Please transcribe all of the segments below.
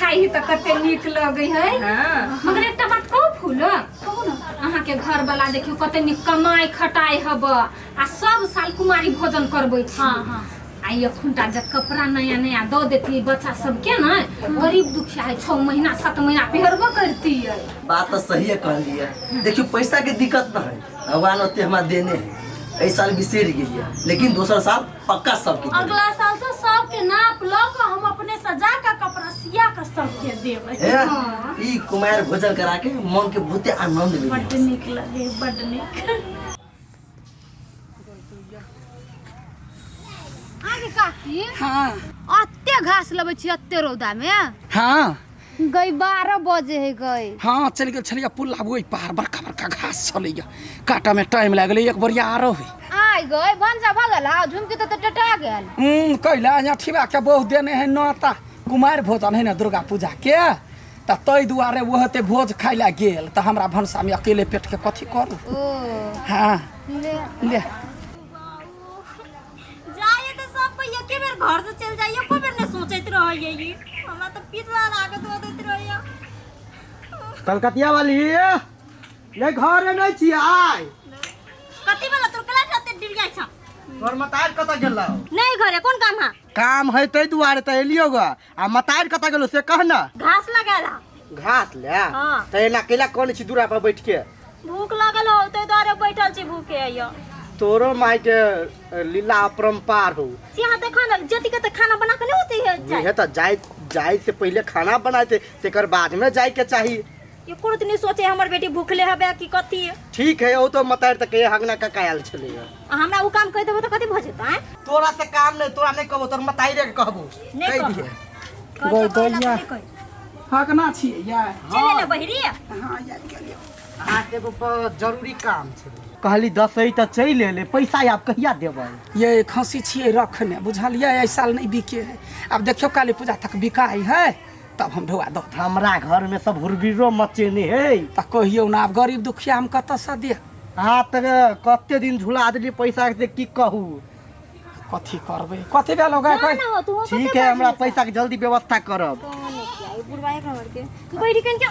खाइ ही तऽ कते नीक लगै है। हाँ। मगर एकटा बात कहू फूल, कहू ना। अहाँके घर वाला देखियौ कते नीक कमाइ खटाइ हब आ सब साल कुमारी भोजन करबै छी। हाँ हाँ। आ ई एखुनटा जे कपड़ा नया नया दऽ देती बच्चा सबके ने, गरीब दुखिया है, 6 महीना 7 महीना पहिरबो करतियै। बात तऽ सहिए कहलियै। देखियौ पैसा के दिक्कत न है, भगवान ओते हमरा देने है। एहि साल बिसरि गेलियै, लेकिन दोसर साल पक्का सबके देबै। अगला साल से सबके नाप लऽ कऽ हम अपने सजा कऽ कपड़ा सिया कऽ सबके देबै। हे, ई कुमारि भोजन करा के मन के बहुते आनंद मिले। बड्ड नीक लगे, बड्ड नीक। आगे काकी। हाँ। अते घास लबै छी अते रौदा में? हाँ। गई 12 बजे है गई। हाँ, चलि गेल छलियै पुल आब ओहि पार, बड़का बड़का घास छलैया, काटा में टाइम लागलै, एक बोरिया आरो है। आइ गई भनसा भऽ गेल, आ झुमकी तऽ टटा गेल। कैला यहाँ ठिबा के बहुत देने है नौता, कुमारि भोजन है ने दुर्गा पूजा के, तऽ ताहि दुआरे ओ होते भोज खाइ लए गेल, तऽ हमरा भनसा में अकेले पेट के कथी करू। ओ। हाँ। ले। ले। जाइए तऽ सब कोई एके बेर घर से चल जाइए, एको बेर नहीं सोचैत रहैए ई। हमरा तऽ पितला लागत होइत रहैए। कलकतिया वाली ये घर नहीं छी आय। कथी वाला तोर कला जाते डर जाइ छ? तोर मतार कतऽ गेलौ? नहीं घरे कोन काम है? काम है तै दुआरे तऽ एलियो ग। आ मतार कतऽ गेलौ से कह न। घास लगाला। घास ले? हाँ। तऽ एना कैला कोन छी दूरा पर बैठ के? भूख लागल हो तै दुआरे बैठल छी भूखे आइयो। तोरो माय के लीला अपरंपार हो। से यहाँ देखा ना जति के त खाना बना के नहीं होती है जाय। इहे त जाय जाय से पहले खाना बनाते तेकर बाद में जाय के चाही। ये कोनो नहीं सोचे हमर बेटी भूखले हबे कि कथी। ठीक है, ओ तो मतार त के हगना ककायल छले। आ हमरा उ काम कह देबो त कथी भ जेतै? आँय? तोरा से काम नहीं, तोरा नहीं कहबो, तोर मताइरे के कहबो। नहीं कहि कहबो। दिहे। कहै गई छौ कहै ला दैया। त नहीं कहै। हगना छियै या? चले ने बहिरी। हाँ, याद गेलियै। अहाँ के एगो जरूरी काम छै। कहली दसई त चलि एलै, पैसा आब कहिया देबै? ये खसी छियै रखने, बुझलियै, एहि साल नहीं बिके है। आब देखियौ काली पूजा तक बिकाइ है तब हम ढोआ दऽ देब। हमरा घर में सब हुरबिरो मचेने है। तऽ कहियौ ने, आब गरीब दुखिया हम कतऽसँ देब? हाँ तऽ कते दिन झुला देलियै पैसा से की कहू। कथी करबै, कथी भेल होगा? ना, ना, हो, तू ठीक है, हमरा पैसा के जल्दी व्यवस्था करब। बैठी कन के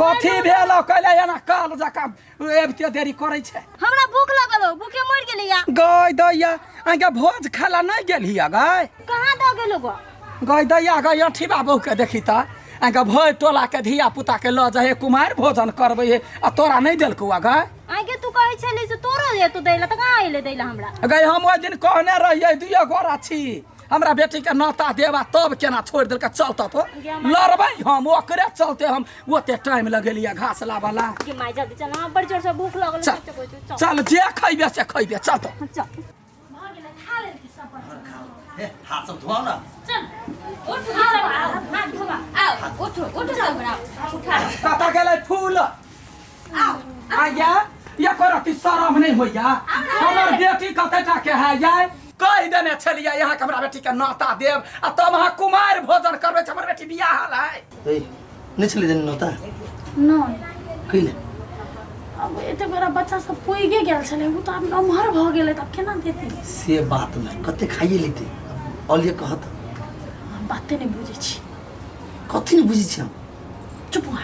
कथी भेल कैला एना काल जकाँ एबते देरी करै छै? हमरा भूख लगल हो, भूखे मर गेलिया। गय दैया, अहाँके भोज खाला नहि गेलही गय? कहाँ दऽ गेलो गो? गय दैया गय, अठीबा बहूके देखी तऽ अहाँके भरि टोलाके धिया पुताके लऽ जाइ कुमारि भोजन करबै हे, आ तोरा नहि देलकौ गय? आगे तू कहै छली से तोरो एतो दैला तऽ कहाँ अइले दैला हमरा? गय हम ओहि दिन कहने रहियै दुइये गोरा छी, हमरा बेटी के नाता देबा, तब केना छोड़ि देलकै। चल तऽ तो लड़बै हम ओकरे चलते, हम ओते टाइम लगेलियै घास लाबऽ ला। गे माय जल्दी चल, हमरा बड़ जोर से भूख लगल। चल। चल चल, जे खैबे से खैबे, चल तो। चल। हे, हाथ सब धोआउ ना। चल उठ, आओ आओ, हाथ धोबा, आओ उठो उठो सब, आओ उठा। कतऽ गेलै फूल? आया ये करती शरम नहीं होइया? हमर बेटी कते टा के है ये कहि देने छलियै यहाँ के हमरा बेटी के नाता देब, आ तब अहाँ कुमारि भोजन करबै छै, हमर बेटी बियाहल है। ए, नहि छलै देने नौता? नहि। कैले? आब एते बड़ा बच्चा सब पैघे गेल छलै, ओ तऽ आब नमहर भऽ गेलै, तऽ आब केना देतै? से बात नहि, कते खाइए लेतै अलिए कहत। हम बाते नहि बुझै छी। कथी नहि बुझै छी हम? चुप हुआ।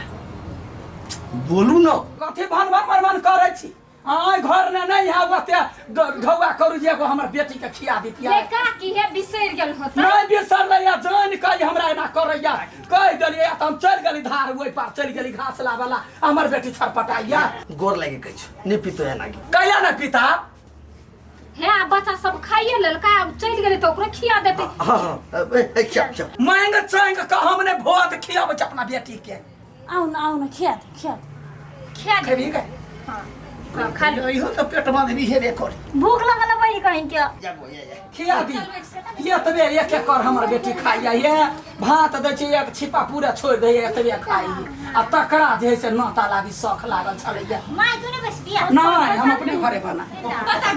बोलू न। कथी भन भन भन भन करै छी? आय घर ने नहीं है ओते ढौआ करू जे एगो हमर बेटी के खिया दितियै। ये काकी हे बिसरि गेल होतै। नहीं बिसरलै या, जानि कऽ हमरा एना करैया। कहि देलियै तऽ हम चलि गेली धार ओहि पार, चलि गेली घास लाबऽ ला, हमर बेटी छटपटाइया। गोर लागि कहै छौ, नहि पीतो एना के। कैला नहि पीता? हे आ बच्चा सब खाइए लेलकै, आब चलि गेलै तऽ ओकरो खिया देतै। हाँ हाँ, ए, ए, खिया खिया। मांग चांग कऽ हम नहि भोज खियाबै छी अपना बेटी के। आउ न, आउ न, खिया दे, खिया दे। खिया दे। खेबही गै? हाँ, खा लो। इहो तऽ पेट बांधबी हेबे करी। भूख लगल है बड़ी कहीं के। खिया दी एतबे, एक एक कर हमर बेटी खाइया। ये भात दै छी एक छिपा पूरा छोड़ि दैया, एतबे खाइ, आ तकरा जे है से नाता लागी शौख लागल छलैया। माय तू ने बस बिया। नहि, हम अपने घरे बना पता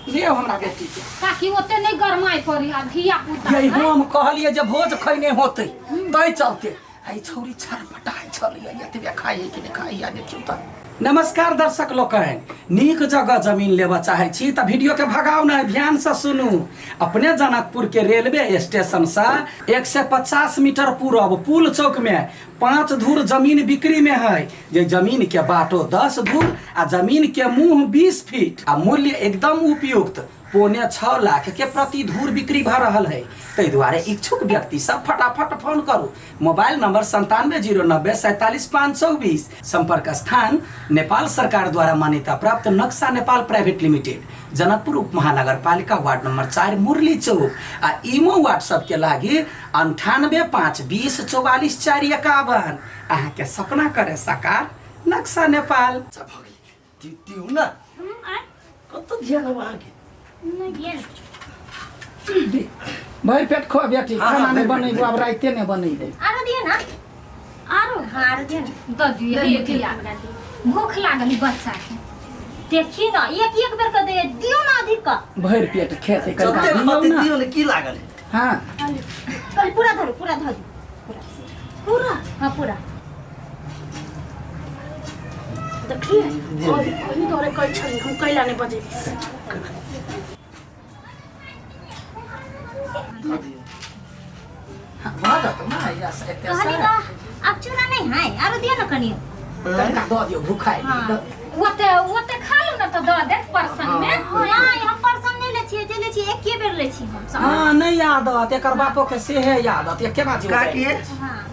लियौ हमरा बेटी के। काकी ओते नहि गरमाइ पड़ी आ धिया पुता। यही हम कहलियै जे भोज खैने होतै तै चलते आई छौरी छरपटाइ छलैया, एतबे खाइ है कि नहि खाइ है, देखियौ तऽ। नमस्कार दर्शक लोकनि, नीक जगह जमीन लेबऽ चाहै छी तऽ वीडियो के भगाउ नहि, ध्यान से सुनू। अपने जनकपुर के रेलवे स्टेशन से 150 मीटर पूरब पुल चौक में 5 धूर जमीन बिक्री में है, जे जमीन के बाटो 10 धूर आ जमीन के मुंह 20 फीट आ मूल्य एकदम उपयुक्त 5.75 लाख के प्रति धूर बिक्री भऽ रहल है। ताहि दुआरे इच्छुक व्यक्ति सब फटाफट फोन करू। Mobile number 9709047524। संपर्क स्थान नेपाल सरकार द्वारा मान्यता प्राप्त नक्शा नेपाल प्राइवेट लिमिटेड, जनकपुर उप महानगरपालिका, वार्ड नंबर 4, मुरली चौक। आ इमो व्हाट्सएप के लागि 9852044451। अहाँ के सपना करे साकार नक्शा नेपाल। अच्छा भऽ गेलै। दियौ ने, कतऽ ध्यान अब अहाँके? नहि गेल। भरि पेट खो बेटी। हाँ, खाना नहि भरि पेट। बनेबो, आब राइते नहि बनेबै। आरो दियौ ने। आरो? हाँ, आरो दियौ ने। दऽ दियौ हे, भूख लागल है बच्चा के। देखी न, एक एक बेर के दे दियौ ने अधिक क। भरि पेट खेतै। जते कनिका दियौ खतै ने। दियौ ने, की लागल है? हाँ। कल पूरा धरू, पूरा धरू, पूरा पूरा, हाँ पूरा। देखलिए, ओही तोरे कहै छली हम कैला नहि बजेली। धऽ दियौ। भऽ जेतौ ने, या से एते कहली से। का अब चूड़ा नहीं है, आरो दियौ ने कनियो। कनिका दऽ दियौ, भूखाइ। हाँ। ओते ओते खा लू ने तऽ दऽ देत परसन में। नहीं, हम परसन नहीं ले छियै, जे ले छियै एके बेर ले छी हम सब। हाँ, नहि आदत, एकर बापो के सेहे आदत, ये केना जीव? काकी, हाँ।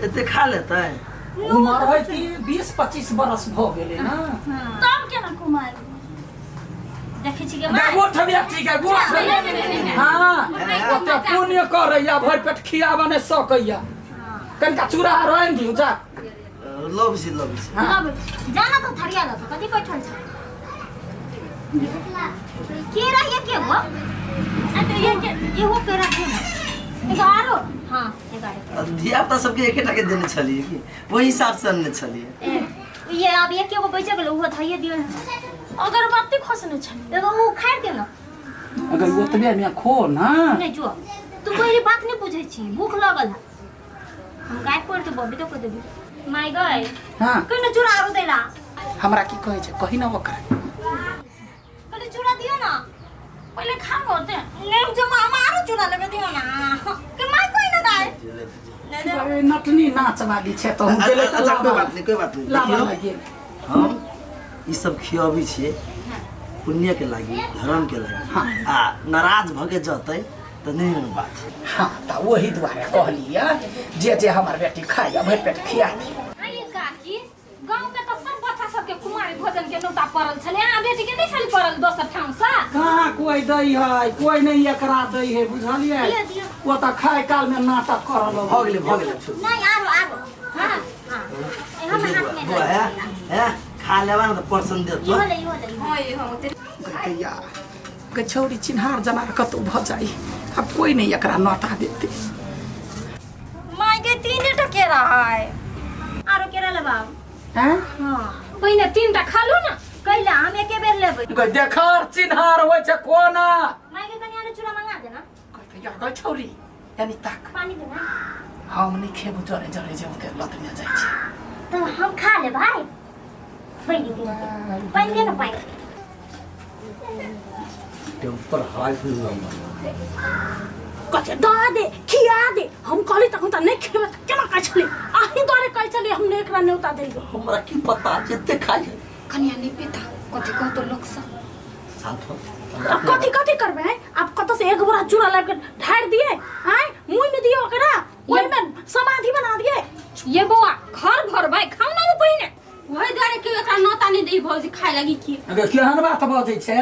एते खा लेतै? उमर है कि 20-25 बरस भऽ गेलै ने। तब केना कुमार? देखै छी के गे माय। उठ बेटी गे, उठ। हाँ, ओते पुण्य करैया, भरि पेट खियाबऽ नहि सकैया। कनिका चूड़ा रानि दियौ जा। लव छी, लव छी। हाँ। जाना तो थरिया लऽ कऽ कथी बैठल छ? केरा ये के हो? आ तो ये के इहो केरा दियौ ने। एगो आरो। हाँ, एगो आरो। आ धिया पुता सबके एकेटा के देने छलियै की ओहि हिसाब से अनने छलियै? ए, ये आब एक एगो बचि गेलै, ओहो धइए दियौ ने। अगरबत्ती खसने छली। एगो ओ खाइ दियौ ने। अगर ओतबे में खो ना। नहि जो, तू पहिले बात नहि बुझै छी, भूख लगल है। हम गाय पड़ देबो, बबी तो देबी माय गए। हाँ। कने चूड़ा आरो देला। हमरा की कहै छै, कही ना ओकरा। कने चूड़ा दियो ना। पहिले खाओ ते। नहीं जो मामा आरो चूड़ा लेबे, दियो ना के माय कोई ना दाय नहीं दे। अरे नटनी नाच वाली छै तऽ हम गेलै तऽ अच्छा, कोई लाबा बात नहीं, कोई बात नहीं। लाबा देखियौ, लागि गेल। हम ई सब खियाबै छियै पुण्य के लागी, धर्म के लागी, आ नाराज भऽ के जतै तऽ नहि ने बात। हाँ, तऽ ओही दुआरे कहलियै जे जे हमर बेटी खाइए, भरि पेट खिया दियौ। आइए काकी, गाँव में तऽ सब बच्चा सबके कुमारी भोजन के नौता पड़ल छलै, अहाँ बेटी के नहि छलै पड़ल दोसर ठाम से? कहाँ कोई दै है, कोई नहीं एकरा दै है, बुझलियै? दियो, दियो। ओ तऽ खाय काल में नाटक करऽ लगै। भऽ गेलै, भऽ गेलै, छोड़ू। नहीं, आरो आरो, हाँ हाँ, ए हम हाथ में बौआ, है है खा लेबा ने तऽ परसन देत। इहो ले, इहो ले, इहो ले। गैया गे छौरी, चिन्हार जनार कतौ भऽ जाइ, आब कोई नहीं एकरा नौता देतै। माय के तीन टा केरा है, आरो केरा लेबा? हैं? हाँ। पहिने 3 टा खा लू ने। कैला, हम एके बेर लेबै। गे देखार चिन्हार होइ छै कोना। माय के कनी आरो चूड़ा मंगा देना। गैया गे छौरी, यानी ताक। पानी देना। हम नहि खेबो, जरे जरे जे ओते लतने जाइ छै। तो हम खा ले भाई, पानी दे, पानी दे ना, पानी। टेम्पर हाई नंबर। कथे दऽ दे, खिया दे, हम कहली तखन तऽ नहि खेबै तऽ केना कहै छली? अहीं दुआरे कहै छली हम नहि एकरा न्योता दैबै। हमरा की पता जते खाइ है। कनिया नहि पीता, कथी कहतो लोक सब। शांत हो। आब कथी कथी करबै आँय? आब कतऽ से एक बोरा चूड़ा लाबि कऽ ढारि दियै आँय, मुँहमे दियौ ओकरा, ओहिमे समाधि बना दियै? ये बौआ, घर भरबै, खाउ ना ओ पहिने। वही दुआरे केओ एकरा नौता नहि दै भौजी खाय लगी की। अगे केहन बात बजै छै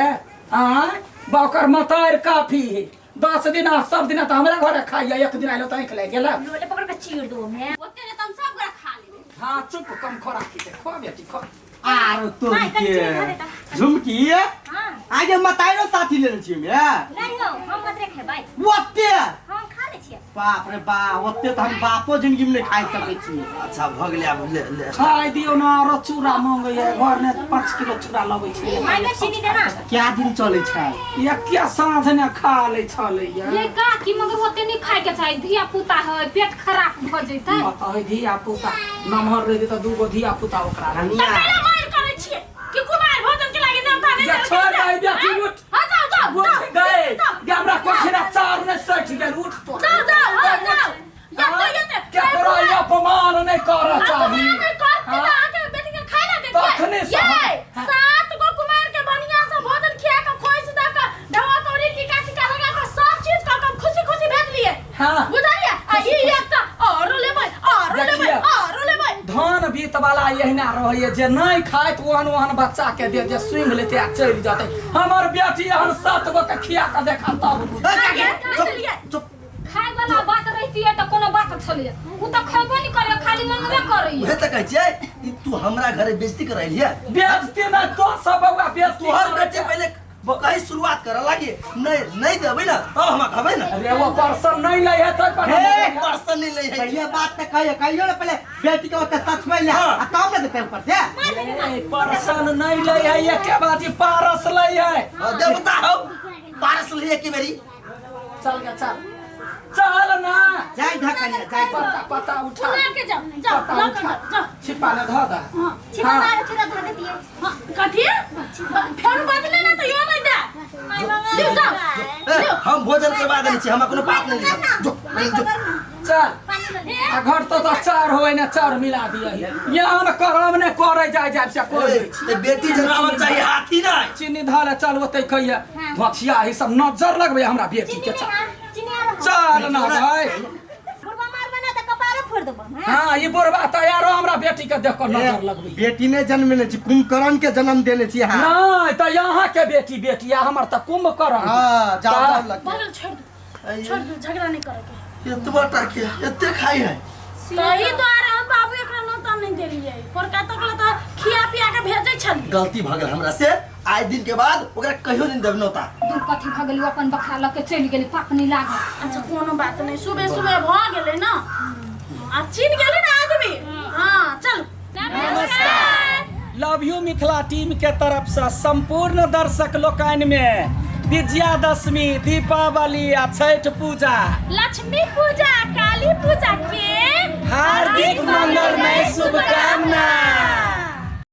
आँय? बाकर मतार काफी है, 10 दिन आ सब दिन तऽ हमरा घरे खाइया, एक दिन आइलो तऽ आँखि लागि गेल। लोले पकड़ के चीर दो मैं। ओते ने तऽ हम सब गोरा खा लेबै। हाँ, चुप, कम खोराकी छै, खो बेटी खो। आरो तो माय, कनि के चीर धऽ देता। झुमकी। हाँ। आगे मताइरो साथी लेने छियै मे? नहीं हो, हम मात्रे खेबै। ओते हम खा ले छियै। बाप रे बाप, ओते तऽ हम बापो जिंदगी में नहीं खाइ सकै छी। अच्छा भऽ गेलै, आब ले ले। खाइ दियौ ने, आरो चूड़ा मंगैया घर ने, 5 किलो चूड़ा लबै छै। माय चीनी देना। क्या दिन चलै छै? एके साँझ ने खा लै छलैया। ये काकी, मगर ओते नहीं खाए के चाही, धिया पुता है, पेट खराब भ जैतै। बताबै धिया पुता नमहर रहि तऽ दूगो धिया पुता ओकरा रहै। कनिया कैला मारि करै छियै कि कुमार भोजन के लागी न्योता नहि या देलकै छोड़ से? दे बेटी, उठ। हाँ, जाओ जाओ उठ जाओ। गए गे, हमरा कोठिना चार ने सटि गेल, उठ तो। जाओ जाओ, हाँ जाओ। या तो ये ते केकरो ई अपमान नहि करऽ चाही। अपमान नहि करते तऽ अहाँके बेटी के खाय ला देतियै। तखने से ये हम- 7 गो कुमार के बढ़िया से भोजन खिया के, खोइछ दऽ के, ढवा तोरी टीका सिका लगा के, सब चीज कऽ के खुशी खुशी भेजलियै। हाँ। बुझलियै? आ ई एकटा आरो लेबै, आरो लेबै, देखियौ। आरो लेबै। धन बीत वाला एहिना रहैए, जे नहि खाइत ओहन ओहन बच्चा के दे जे सुनि लेतै आ चलि जेतै। हमर बेटी एहन 7 गो के खिया के देखा तब बुझतै। नहि देलियै। चुप। खाय वाला बात रहती है तऽ कोनो बात छलैया, उ तऽ खैबो नहीं करे, खाली मंगबे करैया। उहे तऽ कहै छियै, ई तू हमरा घरे बेइज्जती करैलियै। बेजती नहि तो सब बौआ बेजती। तोहर बेटी पहिले कहीं शुरुआत करऽ लागी, नहीं नहीं देबै ना तब हमरा कहबै ना। अरे वो पर्सन नहीं लै है तऽ पर हे, पर्सन नहीं लै है। पहिले बात तऽ कहियो कहियो ने, पहिले बेटी के ओते सच में ले हाँ। आ तब ने देते ऊपर से। पर्सन नहीं लै है, एके बाजी पारस लै है। हाँ, देवता हो, पारस लिए की मेरी। चल गे, चल चल ना। जाय ध कनिया, जाय ध। पता पता उठा। लऽ के जाओ जाओ, पता लऽ के उठा। जाओ जाओ। छिपा ले धऽ दे। हाँ। छिपा मारो, चूड़ा धर देतियै। हाँ, कथी फेर बदले ना तऽ यो नहि दे। माय मंगा। लिउ जाओ। ए, हम भोजन करवा देने छी, हमरा कोनो पाप नहीं लिखल। जो नहीं, जो। चल। पानी लऽ ले। आ घर तो तो चार होय ने, चार मिला दिया, यहाँ करम ने करे जाय जाय से कोई ए, ते बेटी जन्मावक चाहिए हाथी नहीं। चीनी धऽ ले, चल ओतै कहिया भथिया ही सब नजर लगबै हमरा बेटी के। चल। चीनी आरो। चल ना भाई। बुढ़बा मारबै ना तऽ कपारे फोड़ि देबो हम। हाँ, ई बुढ़बा तैयारो हमरा बेटी के देख कऽ नजर लगबै। बेटी ने जन्म छी, कुंभकर्ण के जन्म देने छी। हाँ। नहीं तऽ यहाँ के बेटी बेटी आ हमर तऽ कुंभकर्ण। हाँ, जाओ जाओ लग। बगल छोड़ दो, छोड़ दो, झगड़ा नहीं करे के। एतबा टाके एते खाई है। तही दुआरे हम बाबू एकरा नौता नहि देलियै, पोरका तक तऽ खिया पिया के भेजै छलियै। गलती भऽ गेल हमरा से, आइ दिन के बाद ओकरा कहियो नहीं देब नौता। दूर कथी भऽ गेली, अपन बखरा लऽ के चलि गेली, पाप नहीं लागल। अच्छा कोनो बात नहीं, सुबह सुबह भऽ गेलै ना, आ चिन्ह गेलै ना आदमी। हाँ चल। नमस्कार, लव you Mithila team के तरफ से संपूर्ण दर्शक लोकनि में विजयादशमी, दीपावली आ छठ पूजा, लक्ष्मी पूजा, काली पूजा के हार्दिक मंगलमय शुभकामना।